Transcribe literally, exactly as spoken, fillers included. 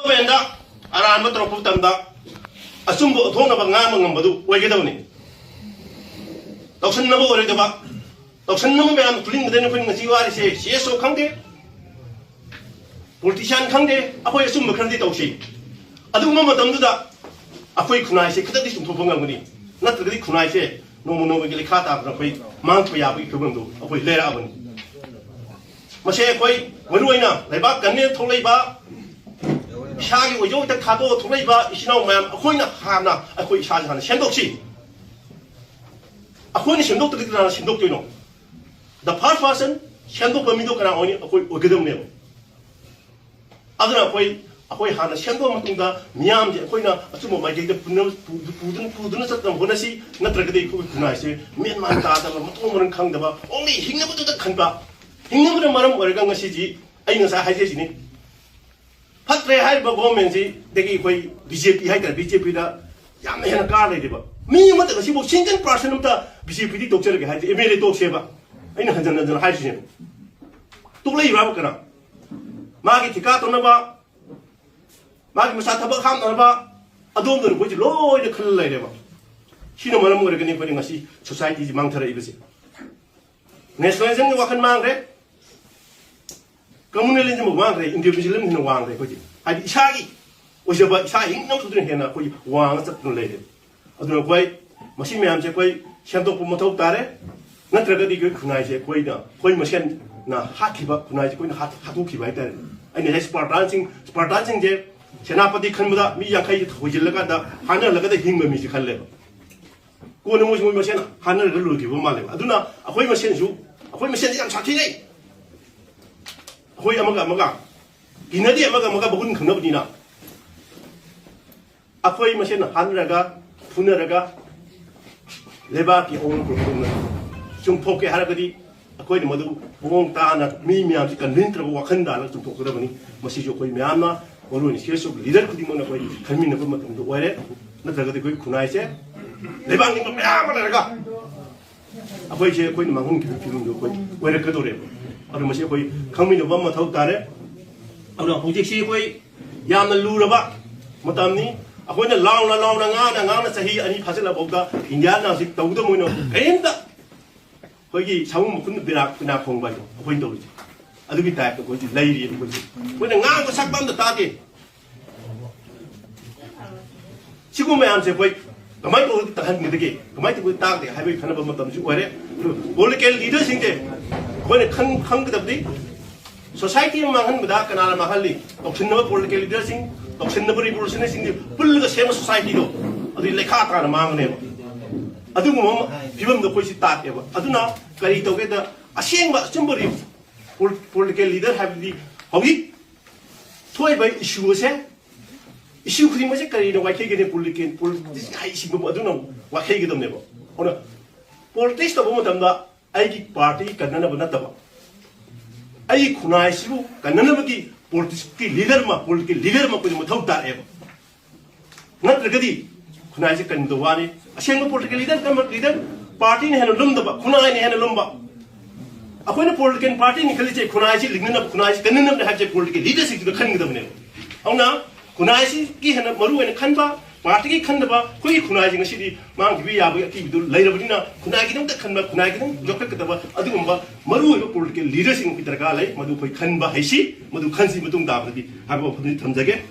ꯒꯣꯚꯔꯟꯃꯦꯟꯗ ꯑꯔꯥꯟꯕ ꯇꯧꯔꯛꯄ ꯃꯇꯝꯗ ꯑꯆꯨꯝꯕ ꯎꯠꯊꯣꯛꯅꯕ ꯉꯥꯡꯕ ꯉꯝꯕꯗꯨ ꯑꯣꯏꯒꯗꯕꯅꯤ꯫ ꯇꯧꯁꯟꯅꯕ ꯑꯣꯏꯔꯣꯏꯗꯕ, ꯇꯧꯁꯟꯅꯕ ꯃꯌꯥꯝ ꯄꯨꯂꯤꯡꯕꯗꯅꯤ ꯑꯩꯈꯣꯏꯅ ꯉꯁꯤ ꯋꯥꯔꯤꯁꯦ꯫ ꯁꯤ ꯑꯦꯁ ꯑꯣ ꯈꯪꯗꯦ, ꯄꯣꯂꯤꯇꯤꯁꯤꯌꯥꯟ ꯈꯪꯗꯦ, ꯑꯩꯈꯣꯏ ꯑꯆꯨꯝꯕ ꯈꯔꯗꯤ ꯇꯧꯁꯤ꯫ ꯑꯗꯨꯒꯨꯝꯕ ꯃꯇꯝꯗꯨꯗ ꯑꯩꯈꯣꯏ ꯈꯨꯟꯅꯥꯏꯁꯦ ꯈꯤꯇꯪꯗꯤ ꯆꯨꯝꯊꯣꯛꯄ ꯉꯝꯒꯅꯤ, ꯅꯠꯇ꯭ꯔꯒꯗꯤ ꯈꯨꯟꯅꯥꯏꯁꯦ ꯅꯣꯡꯃ ꯅꯣꯡꯃꯒꯤ ꯂꯩꯈꯥ ꯇꯥꯕꯗ ꯑꯩꯈꯣꯏ ꯃꯥꯡꯈꯤꯕ ꯌꯥꯕꯒꯤ ꯐꯤꯕꯝꯗꯨ ꯑꯩꯈꯣꯏ ꯂꯩꯔꯛꯑꯕꯅꯤ꯫ ꯃꯁꯤ ꯑꯩꯈꯣꯏ ꯃꯔꯨꯑꯣꯏꯅ ꯂꯩꯕꯥꯛ ꯀꯟꯅ ꯊꯣꯛꯂꯛꯏꯕ ꯏꯁꯥꯒꯤ ꯑꯣꯏꯖ ꯑꯣꯏꯇ ꯈꯥꯗꯣꯛꯑ ꯊꯣꯛꯂꯛꯏꯕ ꯏꯆꯤꯟ ꯏꯅꯥꯎ ꯃꯌꯥꯝ, ꯑꯩꯈꯣꯏꯅ ꯍꯥꯟꯅ ꯑꯩꯈꯣꯏ ꯏꯁꯥꯁꯦ ꯍꯥꯟꯅ ꯁꯦꯝꯗꯣꯛꯁꯤ꯫ ꯑꯩꯈꯣꯏꯅ ꯁꯦꯝꯗꯣꯛꯇ꯭ꯔꯗꯤ ꯀꯅꯥꯅ ꯁꯦꯝꯗꯣꯛꯇꯣꯏꯅꯣ? The first person, ꯁꯦꯝꯗꯣꯛꯄ ꯃꯤꯗꯣ ꯀꯅꯥ ꯑꯣꯏꯅꯤ? ꯑꯩꯈꯣꯏ ꯑꯣꯏꯒꯗꯕꯅꯦꯕ꯫ ꯑꯗꯨꯅ ꯑꯩꯈꯣꯏ, ꯑꯩꯈꯣꯏ ꯍꯥꯟꯅ ꯁꯦꯝꯗꯣꯛꯑ ꯃꯇꯨꯡꯗ ꯃꯤꯌꯥꯝꯁꯦ ꯑꯩꯈꯣꯏꯅ ꯑꯆꯨꯝꯕ ꯃꯥꯏꯀꯩꯗ ꯄꯨꯅ-, ꯄꯨ-, ꯄꯨꯗꯨꯅ, ꯄꯨꯗꯨꯅ ꯆꯠꯇꯅ ꯍꯣꯠꯅꯁꯤ꯫ ꯅꯠꯇ꯭ꯔꯒꯗꯤ ꯑꯩꯈꯣꯏ ꯈꯨꯟꯅꯥꯏꯁꯦ ꯃꯦꯟ ꯃꯥꯟ ꯇꯥꯗꯕ, ꯃꯊꯣꯡ ꯃꯔꯝ ꯈꯪꯗꯕ, only ꯍꯤꯡꯅꯕꯗꯨꯗ ꯈꯟꯕ, ꯍꯤꯡꯅꯕꯅ ꯃꯔꯝ ꯑꯣꯏꯔꯒ ꯉꯁꯤꯗꯤ ꯑꯩ ꯉꯁꯥꯏ ꯍꯥꯏꯖꯩꯁꯤꯅꯤ, ꯐꯠꯇ꯭ꯔꯦ ꯍꯥꯏꯔꯤꯕ ꯒꯣꯚꯔꯟꯃꯦꯟꯁꯤꯗꯒꯤ ꯑꯩꯈꯣꯏ ꯕꯤ ꯖꯦ ꯄꯤ ꯍꯥꯏꯇꯥꯔꯦ, ꯕꯤ ꯖꯦ ꯄꯤꯗ ꯌꯥꯝꯅ ꯍꯦꯟꯅ ꯀꯥꯔ ꯂꯩꯔꯦꯕ꯫ ꯃꯤ ꯑꯃꯠꯇ ꯉꯁꯤꯐꯥꯎ single person ꯑꯃꯇ ꯕꯤ ꯖꯦ ꯄꯤꯗꯤ ꯇꯣꯛꯆꯔꯒꯦ ꯍꯥꯏꯗꯤ ꯑꯦꯝ ꯑꯦꯜ ꯑꯦ ꯇꯣꯛꯁꯦꯕ꯫ ꯑꯩꯅ ꯍꯟꯖꯟ ꯍꯟꯖꯟ ꯍꯥꯏꯔꯤꯁꯤꯅꯦꯕ꯫ ꯇꯣꯛꯂꯛꯏꯕ ꯀꯅꯥ? ꯃꯥꯒꯤ ꯊꯤꯀꯥ ꯇꯧꯅꯕ, ꯃꯥꯒꯤ ꯃꯁꯥ ꯊꯕꯛ ꯍꯥꯞꯅꯅꯕ ꯑꯗꯣꯝꯗ ꯑꯩꯈꯣꯏꯁꯦ ꯂꯣꯏꯅ ꯈꯜꯂ ꯂꯩꯔꯦꯕ꯫ ꯁꯤꯅ ꯃꯔꯝ ꯑꯣꯏꯔꯒꯅꯤ ꯑꯩꯈꯣꯏꯅ ꯉꯁꯤ ꯁꯣꯁꯥꯏꯇꯤꯁꯤ ꯃꯥꯡꯊꯔꯛꯏꯕꯁꯦ꯫ ꯅꯦꯁꯅꯦꯂꯤꯖꯝꯒꯤ ꯋꯥꯈꯜ ꯃꯥꯡꯈ꯭ꯔꯦ, ꯀꯝꯃꯨꯅꯦꯂꯤꯖꯝ ꯃꯥꯡꯈ꯭ꯔꯦ, ꯏꯟꯗꯤꯚꯤꯖꯨꯋꯦꯂꯤꯖꯝꯁꯤꯅ ꯋꯥꯡꯈ꯭ꯔꯦ꯫ ꯑꯩꯈꯣꯏꯁꯦ ꯍꯥꯏꯗꯤ ꯏꯁꯥꯒꯤ ꯑꯣꯏꯖꯕ, ꯏꯁꯥ ꯍꯤꯡꯅꯕꯗꯨꯅ ꯍꯦꯟꯅ ꯑꯩꯈꯣꯏ ꯋꯥꯡꯉ ꯆꯠꯇꯨꯅ ꯂꯩꯔꯦ꯫ ꯑꯗꯨꯅ ꯑꯩꯈꯣꯏ ꯃꯁꯤ ꯃꯌꯥꯝꯁꯦ ꯑꯩꯈꯣꯏ ꯁꯦꯝꯗꯣꯛꯄ ꯃꯊꯧ ꯇꯥꯔꯦ꯫ ꯅꯠꯇ꯭ꯔꯒꯗꯤ ꯑꯩꯈꯣꯏ ꯈꯨꯟꯅꯥꯏꯁꯦ ꯑꯩꯈꯣꯏꯅ, ꯑꯩꯈꯣꯏ ꯃꯁꯦꯟꯅ ꯍꯥꯠꯈꯤꯕ, ꯈꯨꯟꯅꯥꯏꯁꯦ ꯑꯩꯈꯣꯏꯅ ꯍꯥꯠ-, ꯍꯥꯠꯇꯣꯛꯈꯤꯕ ꯍꯥꯏꯇꯥꯔꯦ꯫ ꯑꯩꯅ ꯉꯁꯥꯏ ꯁ꯭ꯄꯥꯔꯇꯥꯟꯁꯤꯡ, ꯁ꯭ꯄꯥꯔꯇꯥꯟꯁꯤꯡꯁꯦ ꯁꯦꯅꯥꯄꯇꯤ ꯈꯟꯕꯗ ꯃꯤ ꯌꯥꯡꯈꯩꯁꯦ ꯍꯣꯏꯖꯤꯜꯂꯀꯥꯟꯗ ꯍꯥꯠꯅꯍꯜꯂꯒꯗ ꯍꯤꯡꯕ ꯃꯤꯁꯦ ꯈꯜꯂꯦꯕ꯫ ꯀꯣꯟꯅ ꯃꯣꯏꯁꯨ ꯃꯣꯏ ꯃꯁꯦꯟ ꯍꯥꯠꯅꯔꯒ ꯂꯣꯏꯈꯤꯕ ꯃꯥꯜꯂꯦꯕ꯫ ꯑꯗꯨꯅ ꯑꯩꯈꯣꯏ ꯃꯁꯦꯟꯁꯨ, ꯑꯩꯈꯣꯏ ꯃꯁꯦꯟꯁꯦ ꯌꯥꯝ ꯁꯥꯊꯤꯅꯩ꯫ ꯑꯩꯈꯣꯏ ꯑꯃꯒ ꯑꯃꯒ ꯀꯤꯅꯗꯦ, ꯑꯃꯒ ꯑꯃꯒ ꯃꯒꯨꯟ ꯈꯪꯅꯕꯅꯤꯅ꯫ ꯑꯩꯈꯣꯏ ꯃꯁꯦꯟ ꯍꯥꯠꯅꯔꯒ, ꯐꯨꯅꯔꯒ ꯂꯩꯕꯥꯛꯀꯤ ꯑꯑꯣꯟꯕ ꯄꯨꯔꯛꯄ ꯆꯨꯝꯊꯣꯛꯀꯦ ꯍꯥꯏꯔꯒꯗꯤ ꯑꯩꯈꯣꯏꯅ ꯃꯗꯨ ꯃꯑꯣꯡ ꯇꯥꯅ ꯃꯤ ꯃꯌꯥꯝꯁꯤ ꯀꯟꯚꯤꯟꯁ ꯇꯧꯔꯒ ꯋꯥꯈꯜ ꯇꯥꯅ ꯆꯨꯝꯊꯣꯛꯀꯗꯕꯅꯤ꯫ ꯃꯁꯤꯁꯨ ꯑꯩꯈꯣꯏ ꯃꯌꯥꯝꯅ, ꯃꯔꯨꯑꯣꯏꯅ ꯁꯤ ꯑꯦꯁ ꯑꯣ ꯂꯤꯗꯔ ꯈꯨꯗꯤꯡꯃꯛꯅ ꯑꯩꯈꯣꯏ ꯈꯟꯃꯤꯟꯅꯕ ꯃꯇꯝꯗ ꯑꯣꯏꯔꯦ꯫ ꯅꯠꯇ꯭ꯔꯒꯗꯤ ꯑꯩꯈꯣꯏ ꯈꯨꯟꯅꯥꯏꯁꯦ ꯂꯩꯕꯥꯛ ꯅꯤꯡꯕ ꯃꯌꯥꯝ ꯑꯃ ꯂꯩꯔꯒ ꯑꯩꯈꯣꯏꯁꯦ ꯑꯩꯈꯣꯏꯅ ꯃꯥꯡꯍꯟꯈꯤꯕ ꯐꯤꯕꯝꯗꯨ ꯑꯩꯈꯣꯏ ꯑꯣꯏꯔꯛꯀꯗꯧꯔꯦꯕ꯫ ꯑꯗꯨ ꯃꯁꯤ ꯑꯩꯈꯣꯏ ꯈꯪꯃꯤꯟꯅꯕ ꯑꯃ ꯃꯊꯧ ꯇꯥꯔꯦ꯫ ꯑꯗꯨꯅ ꯍꯧꯖꯤꯛꯁꯤ ꯑꯩꯈꯣꯏ ꯌꯥꯝꯅ ꯂꯨꯔꯕ ꯃꯇꯝꯅꯤ꯫ ꯑꯩꯈꯣꯏꯅ ꯂꯥꯎꯅ ꯂꯥꯎꯅ ꯉꯥꯡꯅ ꯉꯥꯡꯅ ꯆꯍꯤ ꯑꯅꯤ ꯐꯥꯖꯤꯜꯂꯐꯥꯎꯗ ꯏꯟꯗꯤꯌꯥꯅ ꯍꯧꯖꯤꯛ ꯇꯧꯗꯕ ꯑꯣꯏꯅ ꯀꯔꯤꯝꯇ ꯑꯩꯈꯣꯏꯒꯤ ꯁꯥꯃꯨ ꯃꯈꯨꯟ ꯕꯤꯅꯥ ꯕꯤꯅꯥ ꯈꯣꯡꯕ ꯍꯥꯏꯗꯣ ꯑꯩꯈꯣꯏꯅ ꯇꯧꯔꯤꯁꯦ꯫ ꯑꯗꯨꯒꯤ ꯇꯥꯏꯞꯇ ꯑꯩꯈꯣꯏꯁꯦ ꯂꯩꯔꯤ꯫ ꯑꯩꯈꯣꯏꯁꯦ ꯑꯩꯈꯣꯏꯅ ꯉꯥꯡꯕ ꯁꯛꯄ ꯑꯝꯇ ꯇꯥꯗꯦ꯫ ꯁꯤꯒꯨꯝꯕ ꯃꯌꯥꯝꯁꯦ ꯑꯩꯈꯣꯏ ꯀꯃꯥꯏꯅ ꯇꯧꯔꯒ ꯇꯥꯍꯟꯒꯗꯒꯦ, ꯀꯃꯥꯏꯅ ꯇꯧꯔꯒ ꯇꯥꯒꯗꯒꯦ ꯍꯥꯏꯕꯒꯤ ꯈꯟꯅꯕ ꯃꯇꯝꯁꯨ ꯑꯣꯏꯔꯦ꯫ ꯑꯗꯨ ꯄꯣꯂꯤꯇꯤꯀꯦꯜ ꯂꯤꯗꯔꯁꯤꯡꯁꯦ ꯑꯩꯈꯣꯏꯅ ꯈꯪ ꯈꯪꯒꯗꯕꯗꯤ ꯁꯣꯁꯥꯏꯇꯤ ꯑꯃ ꯃꯥꯡꯍꯟꯕꯗ ꯀꯅꯥꯅ ꯃꯥꯡꯍꯜꯂꯤ? ꯇꯧꯁꯤꯟꯅꯕ ꯄꯣꯂꯤꯇꯤꯀꯦꯜ ꯂꯤꯗꯔꯁꯤꯡ, ꯇꯧꯁꯤꯟꯅꯕ ꯔꯤꯚꯣꯂꯨꯁꯅꯔꯤꯁꯤꯡꯁꯦ ꯄꯨꯜꯂꯒ ꯁꯦꯝꯕ ꯁꯣꯁꯥꯏꯇꯤꯗꯣ ꯑꯗꯨꯗꯤ ꯂꯩꯈꯥ ꯇꯥꯅ ꯃꯥꯡꯒꯅꯦꯕ꯫ ꯑꯗꯨꯒꯨꯝꯕ ꯑꯃ ꯐꯤꯕꯝꯗ ꯑꯩꯈꯣꯏꯁꯤ ꯇꯥꯛꯑꯦꯕ꯫ ꯑꯗꯨꯅ ꯀꯔꯤ ꯇꯧꯒꯦꯗ, ꯑꯁꯦꯡꯕ ꯑꯆꯨꯝꯕ ꯔꯤ-, ꯄꯣꯂꯤꯇꯤꯀꯦꯜ ꯂꯤꯗꯔ ꯍꯥꯏꯕꯗꯤ ꯍꯧꯖꯤꯛ ꯊꯣꯛꯏꯕ ꯏꯁꯨ ꯑꯁꯦ, ꯏꯁꯨ ꯈꯨꯗꯤꯡꯃꯛꯁꯦ ꯀꯔꯤꯅ ꯋꯥꯏꯈꯩꯒꯅꯤ? ꯄꯣꯂꯤꯇꯤꯀꯦꯜ, ꯄꯣꯂꯤꯇꯤꯛꯁ ꯍꯥꯏꯁꯤꯡꯕ ꯑꯗꯨꯅ ꯋꯥꯏꯈꯩꯒꯗꯕꯅꯦꯕ꯫ ꯑꯗꯨꯅ ꯄꯣꯂꯤꯇꯤꯛꯁ ꯇꯧꯕ ꯃꯇꯝꯗ ꯑꯩꯒꯤ ꯄꯥꯔꯇꯤ ꯀꯟꯅꯅꯕ ꯅꯠꯇꯕ, ꯑꯩꯒꯤ ꯈꯨꯟꯅꯥꯏꯁꯤꯕꯨ ꯀꯟꯅꯅꯕꯒꯤ ꯄꯣꯂꯤꯇꯤꯛꯁꯀꯤ ꯂꯤꯗꯔ ꯑꯃ, ꯄꯣꯂꯤꯇꯤꯀꯦꯜ ꯂꯤꯗꯔ ꯑꯃ ꯑꯩꯈꯣꯏꯗ ꯃꯊꯧ ꯇꯥꯔꯛꯑꯦꯕ꯫ ꯅꯠꯇ꯭ꯔꯒꯗꯤ ꯈꯨꯟꯅꯥꯏꯁꯦ ꯀꯟꯕꯗ ꯋꯥꯅꯤ꯫ ꯑꯁꯦꯡꯕ ꯄꯣꯂꯤꯇꯤꯀꯦꯜ ꯂꯤꯗꯔ ꯀꯔꯝꯕ ꯂꯤꯗꯔ? ꯄꯥꯔꯇꯤꯅ ꯍꯦꯟꯅ ꯂꯨꯝꯗꯕ, ꯈꯨꯟꯅꯥꯏꯅ ꯍꯦꯟꯅ ꯂꯨꯝꯕ꯫ ꯑꯩꯈꯣꯏꯅ ꯄꯣꯂꯤꯇꯤꯀꯦꯜ ꯄꯥꯔꯇꯤꯅꯤ ꯈꯜꯂꯤꯁꯦ ꯈꯨꯟꯅꯥꯏꯁꯤ ꯂꯤꯡꯅꯅꯕ, ꯈꯨꯟꯅꯥꯏꯁꯤ ꯀꯟꯅꯅꯕꯅꯦ ꯍꯥꯏꯕꯁꯦ ꯄꯣꯂꯤꯇꯤꯀꯦꯜ ꯂꯤꯗꯔꯁꯤꯡꯁꯤꯗ ꯈꯟꯒꯗꯕꯅꯦꯕ꯫ ꯑꯗꯨꯅ ꯈꯨꯟꯅꯥꯏꯁꯤꯒꯤ ꯍꯦꯟꯅ ꯃꯔꯨ ꯑꯣꯏꯅ ꯈꯟꯕ, ꯄꯥꯔꯇꯤꯒꯤ ꯈꯟꯗꯕ, ꯑꯩꯈꯣꯏꯒꯤ ꯈꯨꯟꯅꯥꯏꯁꯤ ꯉꯁꯤꯗꯤ ꯃꯥꯡꯈꯤꯕ ꯌꯥꯕꯒꯤ ꯑꯀꯤꯕꯗꯨ ꯂꯩꯔꯕꯅꯤꯅ ꯈꯨꯟꯅꯥꯏꯒꯤꯗꯃꯛꯇ ꯈꯟꯕ, ꯈꯨꯟꯅꯥꯏꯒꯤꯗꯃꯛ ꯌꯣꯛꯈꯠꯀꯗꯕ ꯑꯗꯨꯒꯨꯝꯕ ꯃꯔꯨ ꯑꯣꯏꯕ ꯄꯣꯂꯤꯇꯤꯀꯦꯜ ꯂꯤꯗꯔꯁꯤꯡ ꯑꯩꯈꯣꯏ ꯗꯔꯀꯥꯔ ꯂꯩ꯫ ꯃꯗꯨ ꯑꯩꯈꯣꯏ ꯈꯟꯕ ꯍꯩꯁꯤ, ꯃꯗꯨ ꯈꯟꯁꯤ ꯃꯇꯨꯡ ꯇꯥꯕꯗꯗꯤ ꯍꯥꯏꯕ ꯋꯥꯐꯝꯁꯤ ꯊꯝꯖꯒꯦ꯫